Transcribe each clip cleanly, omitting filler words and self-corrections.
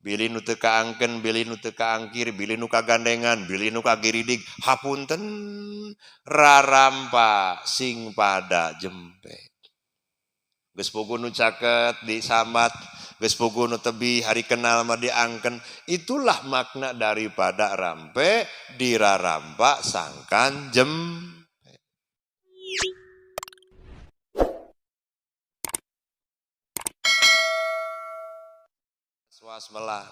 Bilih nu teu kaangkeun, bilih nu teu kaangkir, bilih nu kagandengan, bilih nu kagiridig, hapunten rarampa sing pada jempe. Geus puguh nu caket disambat, geus puguh nu tebih hari kenal mah diangken. Itulah makna daripada rampe dirarampa sangkan jempe. Was melang.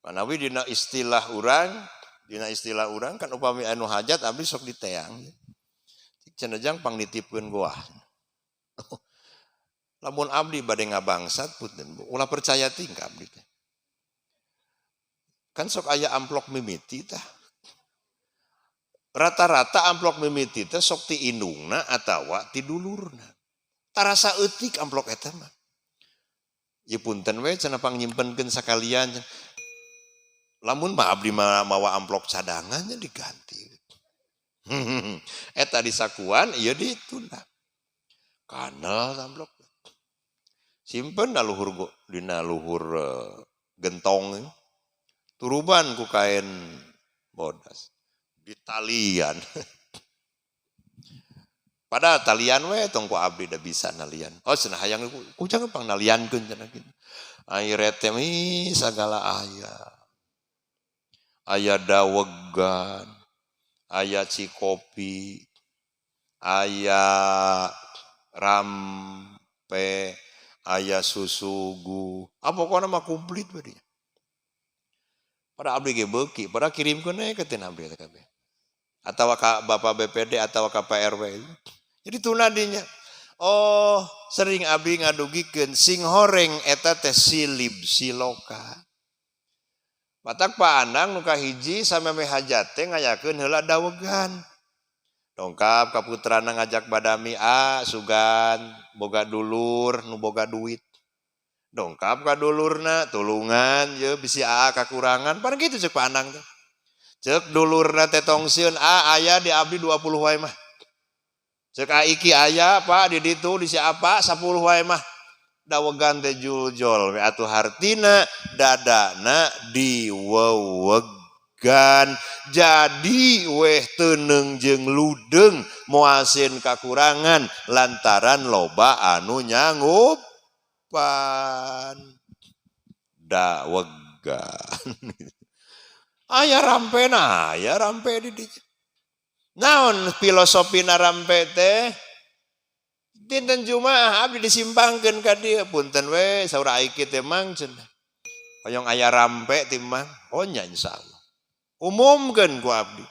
Manawi dina istilah urang, dina istilah urang kan upami anu hajat abdi sok diteang. Cik cenah jang pangnitipkeun goah. Lamun abdi bade ngabangsat punten, ulah percaya tingkah abdi teh. Kan sok aya amplok mimiti tah. Rata-rata amplok mimiti teh sok ti indungna atawa ti dulurna. Tarasa eutik amplok eta mah. Ya punten we cenah pangnyimpenkeun sakalian. Lamun mah abdi mah mawa amplok cadangannya diganti. Eta disakuan ieu ditunda. Kanal amplok. Simpen na luhur dina luhur gentong. Turuban ku kain bodas. Ditalian. Padahal talian we tong ku abdi da bisa nalian. Oh cenah hayang ku jangan pang naliankeun cenah kitu. Air teh mi sagala aya. Aya dawegan, aya cikopi, aya rampe, aya susugu. Ah pokona mah komplit we dia. Pada abdi ge beuki, pada kirimkeun we ka teh abdi teh kabeh. Atawa ka Bapak BPD atawa ka Pak RW. Jadi tunadinya. Oh, sering abdi ngadugikeun sing horeng eta teh silib siloka. Matak Pak Anang nu kahiji sameme hajat teh ngayakeun heula dawegan. Dongkap ka putrana ngajak badami a sugan boga dulur nu boga duit. Dongkap ka dulurna tulungan ye bisi aa kakurangan. Pan kitu ceuk Pak Anang teh. Ceuk dulurna teh tong sieun a aya di abdi 20 wae mah. Ceuk a iki aya Pak di ditu di siapa 10 wae mah. Dawegan teh juljol we atuh hartina dadana diwewegan. Jadi weh teuneng jeung ludeung moal sieun kakurangan lantaran loba anu nyanggupan dawegan. Aya rampena, aya rampe di dieu. Naon filosofina rampe teh? Dinten Jumaah abdi disimpangkeun ka dieu, punten we saur aiki teh mang cenah. Hoyong aya rampe ti mang, oh nya insyaallah. Umumkeun ku abdi.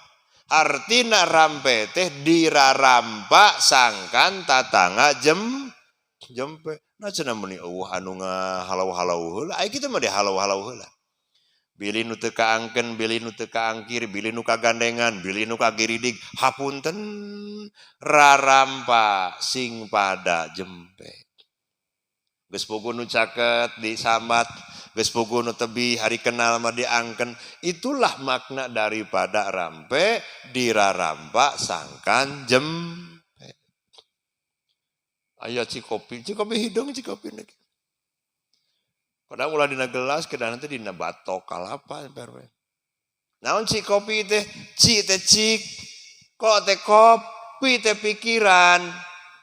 Artina rampe teh dirarampa sangkan tatangga jempe. Nah cenah meuni eueuh anu ngahalau-halau heula, ai kitu mah dihalau-halau heula. Bilih nu teu kaangkeun, bilih nu teu kaangkir, bilih nu kagandengan, bilih nu kagiridig, hapunten rarampa sing pada jempe. Geus puguh nu caket disambat, geus puguh nu tebih hari kenal mah diangken. Itulah makna daripada rampe dirarampa sangkan jempe. Aya cikopi, cikopi hidung, cikopi negi. Padahal ulah dina gelas, kedah nanti dina batok kalapa, perwe. Naon cikopi teh? Ci teh cik, ko teh kopi teh pikiran.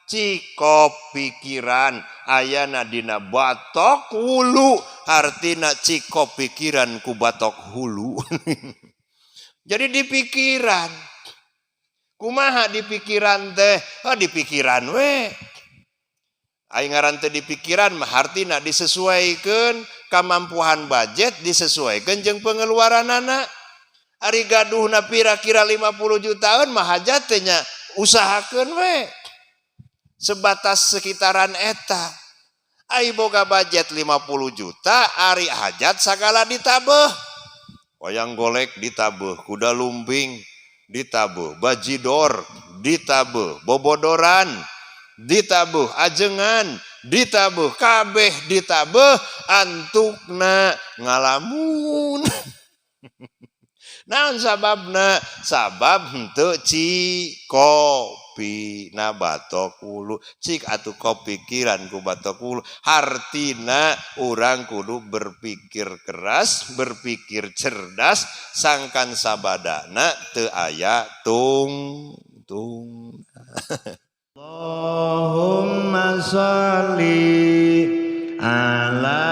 Cikop pikiran ayana dina batok hulu, artina cikop pikiran ku batok hulu. Jadi di pikiran. Kumaha di pikiran teh? Oh, di pikiran we. Aing ngaran teh di pikiran mah hartina disesuaikan kemampuan budget, disesuaikan jeung pengeluaranana. Ari gaduhna pira-kira 50 jutaan mah hajat teh nya usahakeun we. Sebatas sekitaran eta. Ai boga budget 50 juta, ari hajat sagala ditabeuh. Wayang golek ditabeuh, kuda lumping ditabeuh, bajidor ditabeuh, bobodoran ditabuh, ajengan ditabuh, kabeh ditabuh, antukna ngalamun. Naon sababna? Sabab henteu cikopi. Kopi na batok wulu, cik atuh kopikiran ku batok wulu. Hartina urang kudu berpikir keras, berpikir cerdas, sangkan sabadana teu aya tung tung. Allahumma sholli ala